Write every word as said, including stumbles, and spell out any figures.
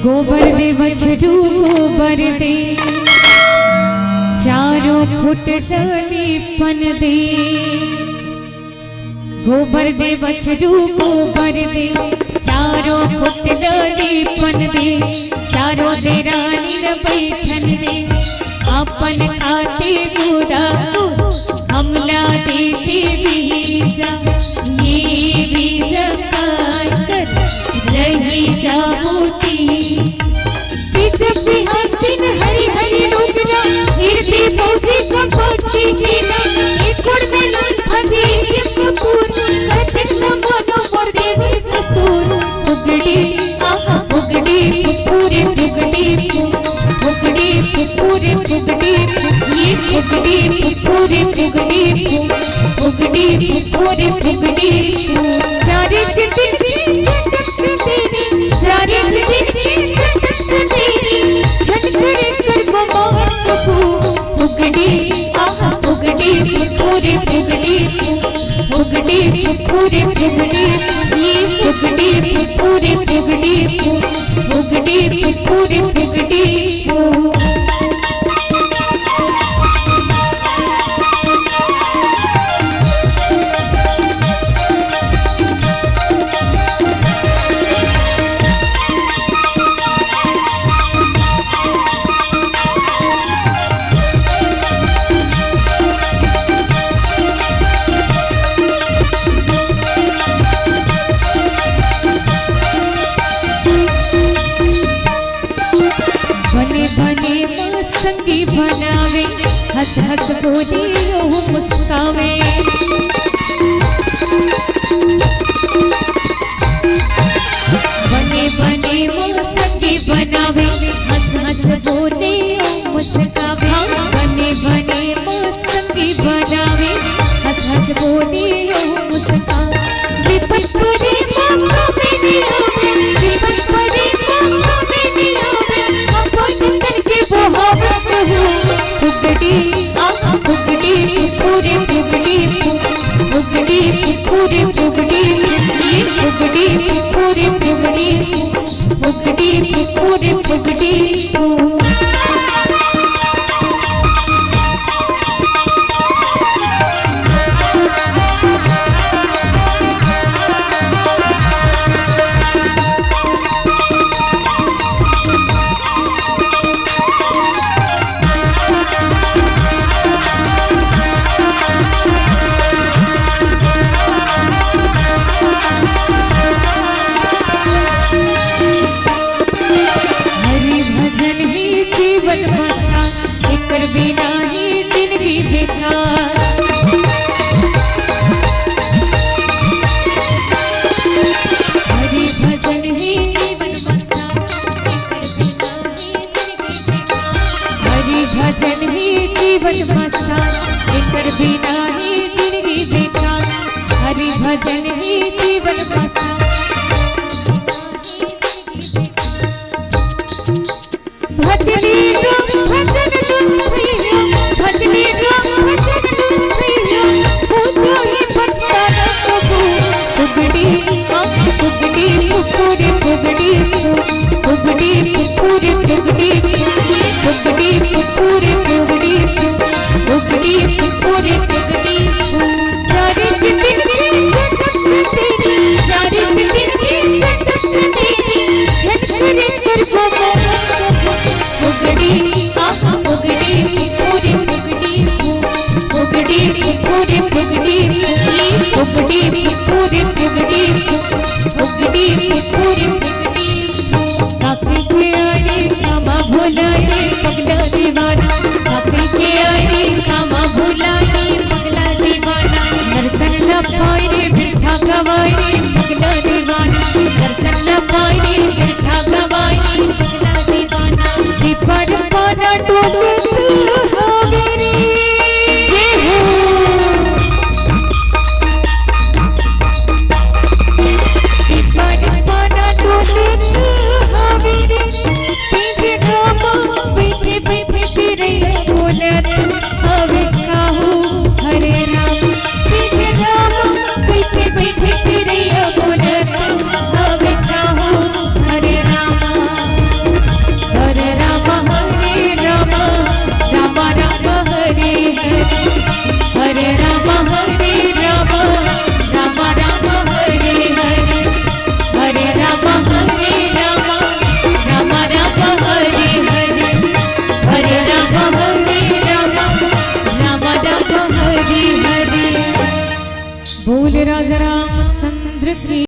गोबर दे बछरू गोबर दे, चारों खुट ल लीपन दे। गोबर दे बछरू गोबर दे, चारों खुट ल लीपन दे। चारों देरानी ल बइठन दे, अपन खाते गुदा हमला देते बीजा। ये बीजा काय कर रही जाबो ती। बीजा बिहान दिन हरी हरी डोकरा, हिरदी फौजी का फौजी केला। एक गोड़ में लाल भाजी, एक कपूर, कटक लंबा मोर देवर ससुर। फुगड़ी, आहा फुगड़ी, फुगड़ी, फुगड़ी, फुगड़ी, फुगड़ी, फुगड़ी, ये फुगड़ी, फुगड़ी, फुगड़ी, फुगड़ी, फुगड़ी, फुगड़ी। चारे चितिन, चारे चितिन, झटकरे कर को मार को। फुगड़ी, आहा फुगड़ी, फुगड़ी, फुगड़ी, फुगड़ी, फुगड़ी, फुगड़ी, ये फुगड़ी, फुगड़ी, फुगड़ी, फुगड़ी, फुगड़ी, फुगड़ी। बने बने मा संगी बनावे, हंस हंस बोले ओ मुस्कावे। बने बने मा संगी बनावे, हंस हंस बोले ओ मुस्कावे। बने बने मा संगी बनावे, हंस हंस बोले ओ मुस्कावे। विपत परे मौका में नहीं आवे, विपत परे मौका में नहीं आवे, अपन तन के बहावत हो। फुगड़ी, आहा फुगड़ी, फुगड़ी, फुगड़ी, फुगड़ी, फुगड़ी, फुगड़ी, फुगड़ी, फुगड़ी, फुगड़ी, फुगड़ी, फुगड़ी, फुगड़ी। हरि भजन ही जीवन मसा, एकर बिना ही जिंदगी बेकार। हरि भजन ही जीवन मसा, एकर बिना ही जिंदगी बेकार। हरि भजन ही जीवन मसा, एकर बिना ही जिंदगी बेकार। हरि भजन ही जीवन मसा। भजनी राम भजन राम भैया, भजनी राम भजन राम भैया, पूजो ही भजन प्रभु। फुगड़ी, आ फुगड़ी, फुगड़ी, फुगड़ी, फुगड़ी, फुगड़ी, फुगड़ी, फुगड़ी, फुगड़ी, फुगड़ी, फुगड़ी, फुगड़ी, फुगड़ी। चारे चितिन के चटक से तेरी, चारे चितिन के चटक से तेरी, झटकरे कर को फुगड़ी, आहा फुगड़ी, फुगड़ी, फुगड़ी, फुगड़ी, फुगड़ी, फुगड़ी, फुगड़ी, फुगड़ी, फुगड़ी, फुगड़ी। काकी के आए रे कामा भोला रे पगला दीवाना, काकी के आए रे कामा भोला रे पगला दीवाना। नर्तन ला पाए रे बिरठा गवाए रे पगला दीवाना, नर्तन ला पाए रे बिरठा गवाए रे पगला दीवाना। दीपर पाना टोले हवे रे। जय हो।